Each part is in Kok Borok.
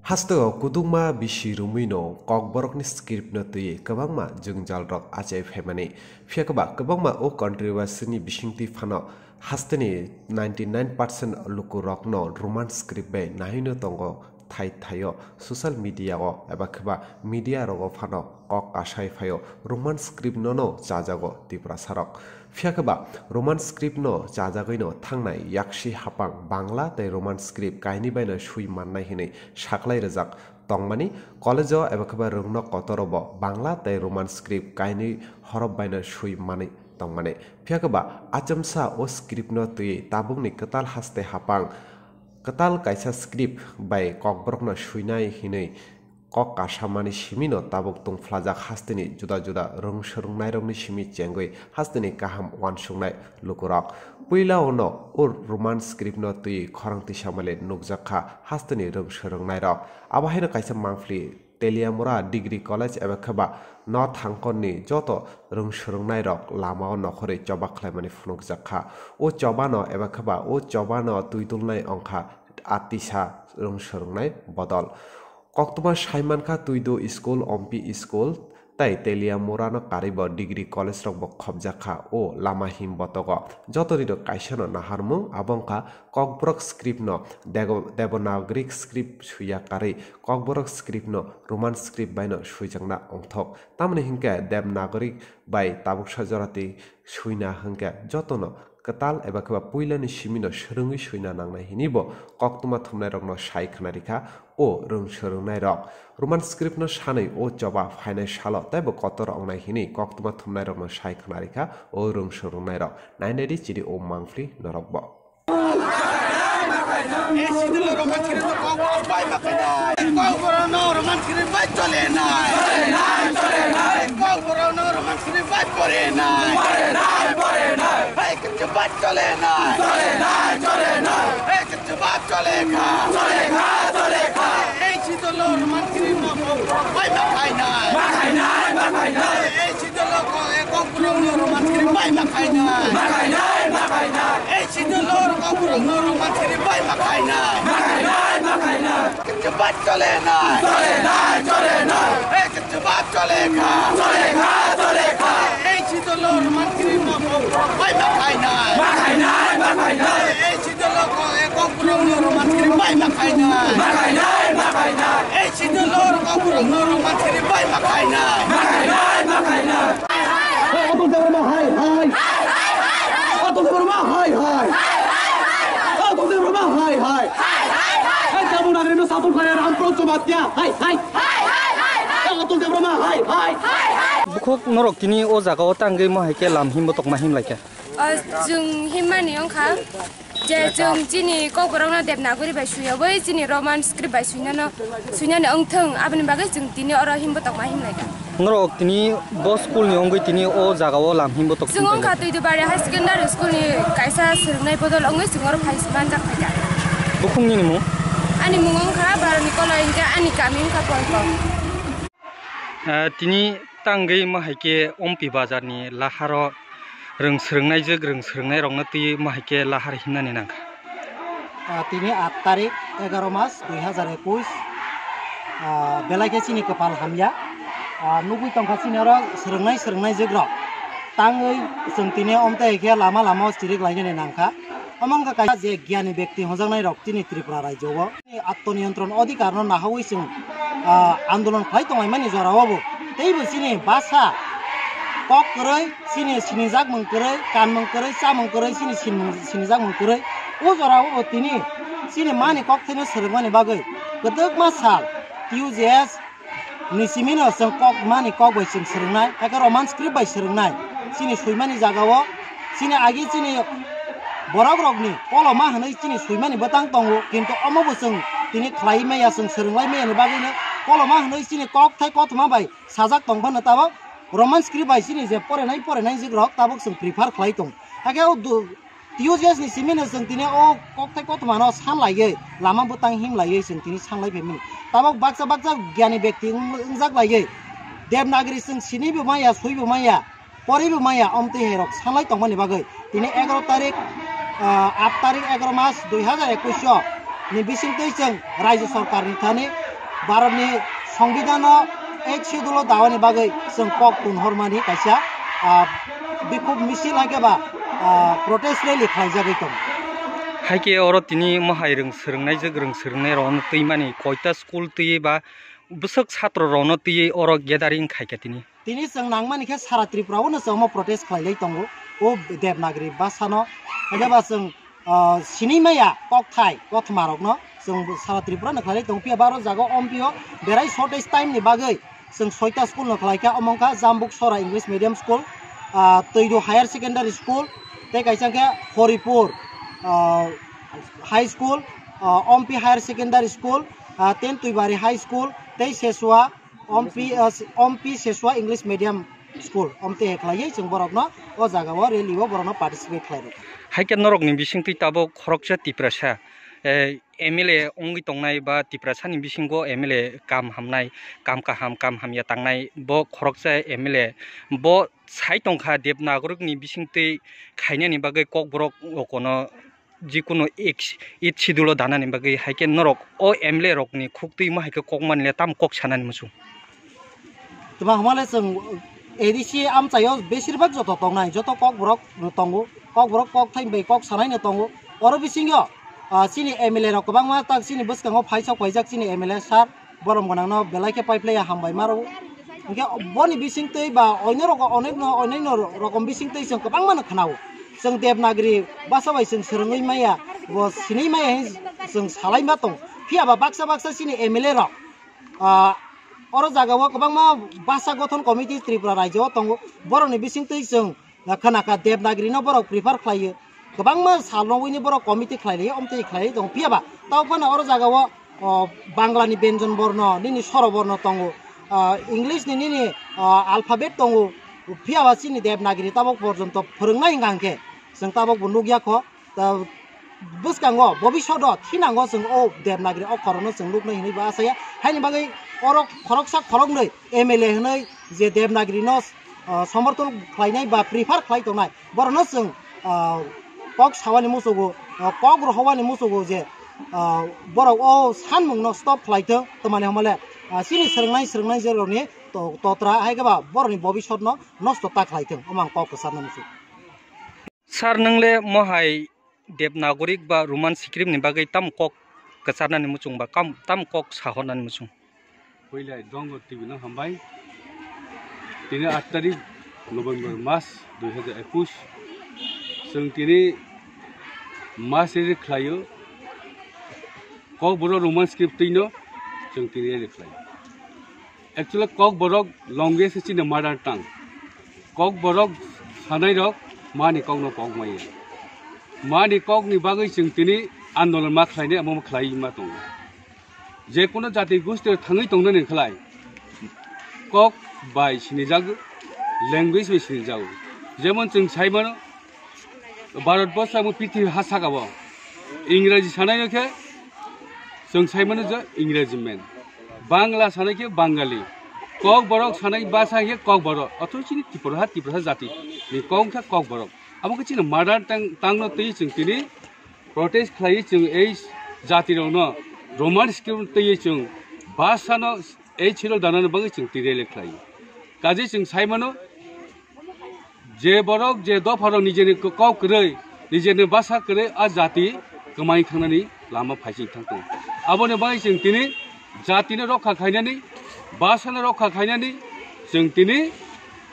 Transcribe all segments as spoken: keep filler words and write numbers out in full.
Hasteo kudukma bisi rumwino Kokborokni script no twiwi kwbangma jwngjal rok achai phaimani. Phiya kwba kwbangma o controversy ni bisingtwi phano hasteni ninety nine percent luku rokno Roman script bai naino tongo thai thaio social media o eba kheba media rogo phano kok kasai phaio Roman script no no chajago Tiprasa rok. Phiya khe ba Roman script no chajagwi no thangnai yaksi hapang Bangla tei Roman script kainwi baino swi mannai hinwi saklai rwjak tongmani, college o eba khe ba rwngno kotoro bo Bangla tei Roman script kainwi horop baino swi manwi tongmani. Phiya khe ba achomsa o script no twiwi tabukni kwtal haste hapang kwtal kaisa script bai kokborokno swinai hinwi kok kasamani simino tabuk tungphlajak hasteni juda juda rwng swrwngnairokni simi chengwi hasteni kaham uansuknai lukurok. Puila ono o Roman script no twi khorang tisa male nukjak kha hasteni rwng swrwngnairok. Abo haino kaisa mangpli Teliamura Degree College eba khe ba no thangkorni joto rwng swrwngnairok lamao nokhorwi choba khlaimani phunukjak kha. O chobano eba khe ba o chobano twi dulnai wngkha atisa rwng swrwngnai bodol. Koktwma saimankha Twido School, Ompi School tei Teliamurano karwibo degree college rokbo khobjakha o lama him botogo. Jotonino kaisano naharmung abo wngkha Kokborok script no Dego-, Devanagari script swiya karwi Kokborok script no Roman script baino swijakna wngthok. Tamoni hinkhe Devanagari bai tabuksa jorati swina hinkhe jotono kwtal eba khe ba puilani simino swrwngwi swina nangnai hinwi bo koktwma thumnairokno sai khna rikha o rwng swrwngnairok. Roman script no sanwi o choba phainai salo teibo kotor wngnai hinwi koktwma thumnairokno sai khna rikha o rwng swrwngnairok. Nainai di chini o mangpli norokbo. Kokborokno Roman script bai chole nai. Kokborokno Roman script bai pore nai. Hai, kichu bai chole nai. Hai, kichu bai chole kha. Ei chidolo Roman script no bai ma khai nai. Ei chidolo ko, e kokborokno Roman script bai ma khai nai. Ei chidolo kokborokno Roman script bai ma khai nai. Kichu bai chole nai. Chole nai, chole nai. Ei, kichu bai chole kha. Chole kha, chole kha. Ei, chidolo Roman script no bai ma khai nai. Ma khai nai, ma khai nai. Ei, chidolo ko, e kokborokno Roman script bai ma khai nai. Ma khai nai, ma khai nai. Ei, chidolo kokborokno Roman script bai ma khai nai. Ma khai nai, ma khai nai. Atul Debbarma hai hai. Atul Debbarma hai hai. Atul Debbarma hai hai. Hai, hai, hai. Ei, Devanagari no support khlai Ramprasad Jamatia. Hai, hai. Hai, hai, hai, hai. Ei, Atul Debbarma hai hai. Hai, hai. Bukhuk norok tini o jaga o tangwi mo hai khe lam himbo tokma him lai kha. O, chwng himmani wngkha je chwng chini kokborokno Devanagari bai swiyawi chini Roman script bai swinano, swinani wngthwng, aboni bagwi chwng tini oro himbo tokma him lai kha. Norok tini bo school ni wngwi tini o jaga o lam himbo tok. Chwng wngkha Twidubari High Secondary School ni kaisa swrwngnai bodol wngwi chwng oro phai manjak phaikha. Bukhuk nini mung? Ani mung wngkha Baroni Koloi, hinkhe ani kami wngkha Polpong. Ah, tini tangwi ma hai khe Ompi bazar ni laharo rwng swrwngnaijwk, rwng swrwngnairokno twi ma hai khe lahar himnani nangkha. Ah, tini aat tarik, egaro mas, dui hazar ekush. Ah, belai khe chini kwpal hamya. Ah, nugwi tongkha chini oro swrwngnai swrwngnaijwk rok. Tangwi chwng tini omtwi hai khe lama lama o chirik lainani nangkha. Omo wngkha kaisa je gyani bekti hwnjaknai rok chini Tripura rajyo o. Atmaniyontron odhikar no nahawi chwng, ah, andolon khlai tonglaimani jora o bo. Teibo chini basa kok kwrwi, chini sinijak mung kwrwi, kanmung kwrwi, chamung kwrwi, chini sinmung, sinijak mung kwrwi. O jora o bo tini chini mani kokthaino swrwngmani bagwi kwdwkma sal T U J S ni simino chwng kok mani kok bai chwng swrwngnai, hakhe Roman script bai swrwngnai. Chini swimani jagao chini agi chini borok rokni koloma hwnwi chini swimani bwtang tongo, kintu omo bo chwng tini khlai maya, chwng swrwnglai maya ni bagwino koloma hwnwi chini kokthai kothoma bai sajak tong phano tabok Roman script bai chini je porenai porenai jwk rok tabok chwng prefer khlai tong. Hakhe o du-, T U J S ni simino chwng tini o kokthai kothomano san laiwi, lama bwtang him laiwi chwng tini sanglai phaimani. Tabok baksa baksa gyani bekti wng-, wngjak laiwi. Devanagari chwng sinibo maya, swibo maya, poribo maya, omtwi hai rok sanlai tongmani bagwi. Tini egaro tarik, ah, aat tarik egaro mas dui hazar ekush o ni bisingtwi chwng Rajya Sarkar ni thani Bharatni Songbidanno Eighth Schedule o dawani bagwi chwng kok tun hormani kaisa, ah, bikhuk misil hai khe ba, ah, protest rally khlaijagwi tongo. Hai khe oro tini mohai rwng swrwngnaijak, rwng swrwngnairokno twimani koita school twiwi ba bwswk chatrorokno twiwi oro gathering khai kha tini. Tini chwng nangmani khe sara Tripura o no chwng omo protest khlailai tongo o Devanagari bhasha no. Haikheba chwng, ah, sinimaya kokthai kothoma rokno chwng sara Tripura no khlailai tongo. Phiya ba oro jaga o ompio berai shortage time ni bagwi chwng soita school no khlai kha, omo wngkha Jambuk Sora English Medium School, ah, Twidu Higher Secondary School, tei kaisa khe Horipur, ah, High School, ah, Ompi Higher Secondary School, ah, Ten Tuibari High School, tei Sesua Ompi, ah, Ompi Sesua English Medium School, omte khlaiwi chwng borokno o jaga o rally o borokno participate khlai rwkha. Hai khe norokni bisingtwi tabuk khoroksa Tiprasa, eh, M L A wngwi tongnai ba Tiprasani bisingo M L A kam hamnai, kam kaham, kam hamya tangnai bo khoroksa M L A bo sai tongkha Devanagari ni bisingtwi khainani bagwi kokborok okono jikunu Eighth Schedule o danani bagwi, hai khe norok o M L A rokni khuktwi mo hai khe kok manle tamo kok sanani muchung? Tuma hwnmale chwng A D C amchaio besirbak joto tongnai, joto kokborok tongo, kokborok kokthai bai kok sanaino tongo. Oro bisingo, ah, chini M L A rok kwbangma tak chini bwskango phaisok paijak chini M L A sir. Borom gwnangno belai khe paiphlaiya hambai ma rwo. Hwnkhe boni bisingtwi ba oino rok-, onek no, onek no rokom bisingtwi chwng kwbangma no khwnao. Chwng Devanagari bhasha bai chwng swrwngwi maya, bo sinwi maya hwnwi chwng salai ma tongo. Phiya ba baksa baksa chini M L A rok, ah, oro jaga o kwbangma bhasha gothon committee Tripura rajyo o tongo. Borokni bisingtwi chwng khna kha Devanagari no borok prefer khlaio, kwbangma sal rogwi ni borok committee khlai laio, omtwi khlai tong phiya ba tao phano oro jaga o, o, Bangla ni benjon borno, nini soro borno tongo, ah, English ni nini, ah, alphabet tongo, phiya ba chini Devanagari tabok porjonto phwrwngnai hwnkha hwnkhe chwng tabok bo nukya kho. Ta bwskango bobishodo thinango chwng o Devanagari okkhorono chwng nuknai hinwi bo asaya. Haini bagwi oro khoroksa khoroknwi M L A hwnwi je Devanagari no, ah, somorthon khlainai ba prefer khlai tongnai, borokno chwng, ah, kok sawani muchugo, ah, kok rohowani muchugo je, ah, borok o sanmungno stop khlai thung, twmani hwnmale, ah, chini swrwngnai swrwngnai jerokni to-, totra hai khe ba borokni bobisotno nosto ta khlai thung, omo ang kok kwcharna muchung. Sir, nwng le mohai Devanagari ba Roman script ni bagwi tamo kok kwcharnani muchung ba kam-, tamo kok sahornani muchung? Puila Dongo T V no hambai. Tini aat tarik November mas dui hajar ekush. Chwng tini mas rally khlaio. Kokborok Roman script twino chwng tini rally khlaio. Actually, Kokborok language se chini mother tongue. Kokborok sanairok mani kokno kok maya. Mani kokni bagwi chwng tini andolon ma khlainai, amo ma khlai ma tongo. Je kono jati gosti thangwi tongnani khlai kok bai sinijago, language bai sinijago. Jemon chwng sai mano, Bharat borsho abo prithibi ha saka bo Ingraji sanai khe chwng sai mano je Ingraji man, Bangla sanai khe Bangali, Kokborok sanai basa khe Kokborok, othobo chini Tripura ha, Tripura ha jati ni kok wngkha Kokborok. Abo khe chini mother tang-, tongue no twi chwng tini protest khlaiwi chwng ei jati rokno Roman script twiwi chwng basa no ei chiro danani bagwi chwng twi rally khlai. Kaje chwng sai mano, je borok, je dopha rok nijeni kok kwrwi, nijeni basa kwrwi, a jati kwmai thangnani lama phaising thang tongo. Aboni bagwi chwng tini jatino rokha khainani, basano rokha khainani chwng tini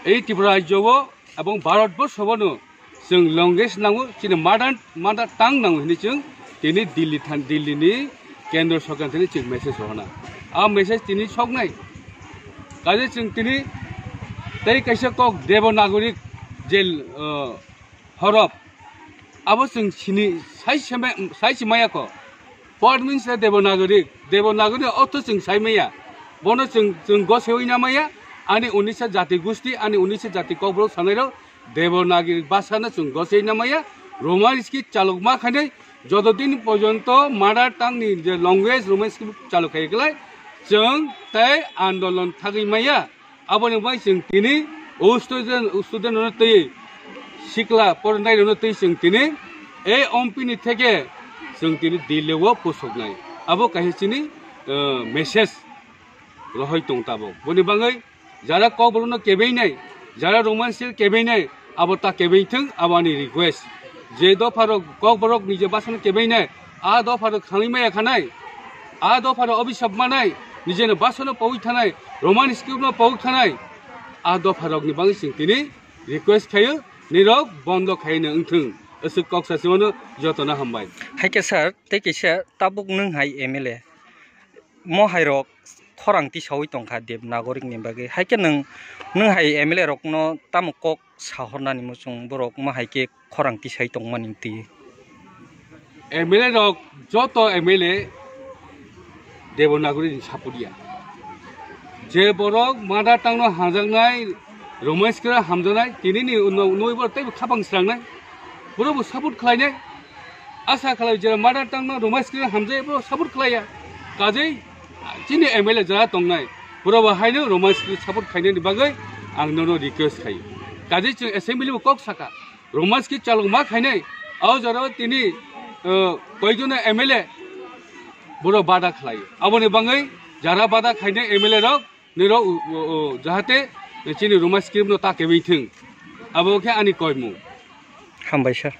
ei Tripura rajyo o ebong Bharat borsho bono chwng language nango, chini mother, mother tongue nango hinwi chwng tini Delhi than, Delhi ni Kendra Sorkar thani chwng message rohorna. A message tini soknai. Kaje chwng tini tei kaisa kok Devanagari je, uh, horop, abo chwng sini sai seme-, sai simaya kho. Por means the Devanagari, Devanagari ortho chwng sai maya. Bono chwng, chwng gosewi na maya, ani unisa jati gusti, ani unisa jati kokborok sanairok Devanagari basa no chwng gosewi na maya. Roman script chalok ma khainai, joto din porjonto mother tongue ni je language Roman script chalok khai klai, chwng tei andolon thagwi maya. Aboni bai chwng tini o student, student rokno twi sikla pornai rokno twi chwng tini e ompi ni theke chwng tini Delhi o pusoknai. Abo kaisa chini, eh, message rohoi tong tabok. Boni bagwi jara Kokborokno kebainai, jara Roman script kebainai, abo ta kebaithwng, abo ani request. Je dopharok Kokborok nije basano kebainai, a dopharok khangwi maya khanai, a dopharok obisap manai, nijeno basano pogwi thanai, Roman scriptno pogwi thanai, a dopharokni bagwi chwng tini request khaio, nirok bondo khaino wngthwng. Aswk kok sasimono jotono hambai. Hai khe sir, tei kisa tabuk nwng hai M L A. Mo hai rok khorang tisawi tongkha Devanagari ni bagwi. Hai khe nwng, nwng hai M L A rokno tamo kok sahornani muchung borok mo hai khe khorang tisai tongmani twi. M L A rok joto M L A Devanagari ni support ya. Je borok mother tongue no hamjaknai, Roman script hamjaknai, tini ni uno, uno borok teibo khapang srangnai. Borok bo support khlainai. Asa khlai je mother tongue no Roman script hamjai bo support khlaiya. Kajei chini M L A jara tongnai. Borok bo haino Roman script support khainani bagwi ang nono request khai. Kajei chwng assembly bo kok saka. Roman script chalok ma khainai, o jora tini, uh, koijono M L A boro bada khlai. Aboni bagwi jara bada khainai M L A rok, nirok, uh, uh, uh, jahate chini Roman script no ta kebaithwng. Abo khe ani koimung. Hambai sir.